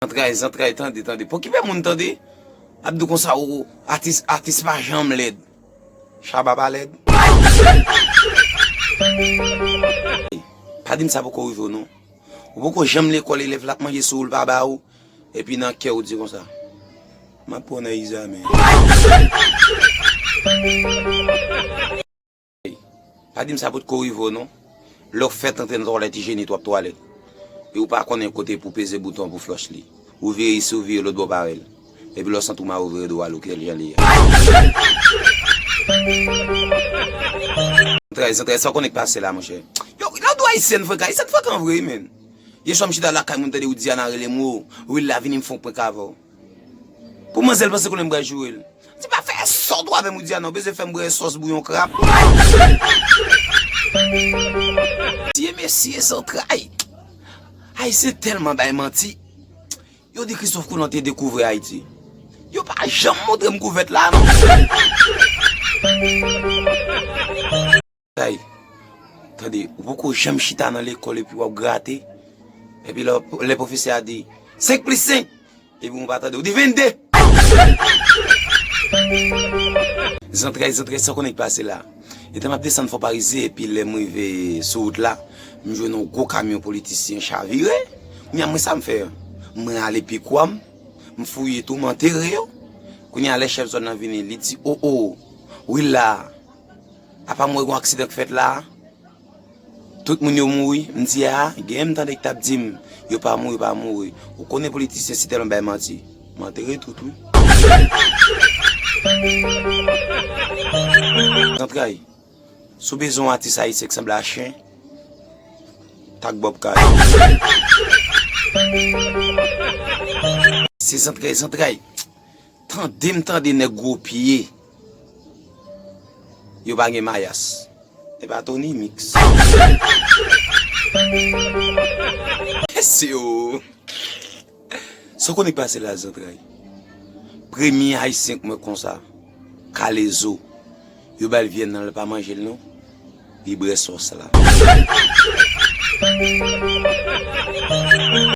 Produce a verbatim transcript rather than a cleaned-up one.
Zantray, zantray, tande, tande. Pokipe moun, tande. Ap di konsa, ou, atis, atis pa janm lèd. Shabba pa lèd. Pa di m sa poko rive w non. Ou poko janm lekòl, elèv la ap manje sou ou, l pa ba ou. Epi nan kè ou di konsa, m ap pran nan egzamen. Pa di m sa potko rive w non. Lè w fèt antre nan twalèt ijenit, w ap twalèt. E ou pa konnen kote pou peze bouton pou flòch li. Ou vire isi, ou vire lòt bò parèy. Epi lè w santi w mare, ou vire do w ale, ou kite l jan li ye a. Zantray, zantray, sa w konnen k pase la, monchè. Yo, lòt dwa Ayisyèn frekan, Ayisyèn frekan vre, wi, menn. Yè swa m chita lakay moun, tande Widiana rele m, o, Will la vini m fè yon prank avè w. Pou manzè l panse konnen m pral joure l. Di pa fè sòt ou avè m, Widiana, ou bezwen fè m bwè sòs bouyon krab. Ti mesye zantray. Ayisyen tèlman bay manti. Yo di Christophe Colomb te dekouvri Ayiti. Yo pa janm montre m kouvèt la, non. Tay, tande, ou poko janm chita nan lekòl epi w ap grate. Epi lè, lè pwofesè a di, senk plis senk, epi ou pa tande, ou di vennde. Zantray, zantray, sa w konnen k pase la. Etan m ap desann Fò Parizyen, epi lè m rive sou wout la, m jwenn yon gwo kamyon politisyen chavire. Kounye a, mwen, sa m fè? Mwen ale pi kwa m, m fouye tou, m antere yo. Kounye a, lè chèf zòn nan vini, li di, o, o, wi la. Apa m wè gon aksidan k fèt la a. Tout moun yo mouri. M di, a, genyen m tande ki t ap di m, yo pa mouri, yo pa mouri. Ou konnen politisyen se tèlman bay manti. M antere tout, wi. Zantray, si w bezwen yon atis ayisyen k sanble a chen, tak Bob Kay. Se zantray, zantray. Tande m tande nèg gwo pye. Yo pa gen mayas. E pa Tony Mix. Mesye o. Sa w konnen k pase la, zantray? Premye ayisyen k mwen konsa, kale zo. Yo ba l vyann nan, l pa manje l non. Li bwè sòs la.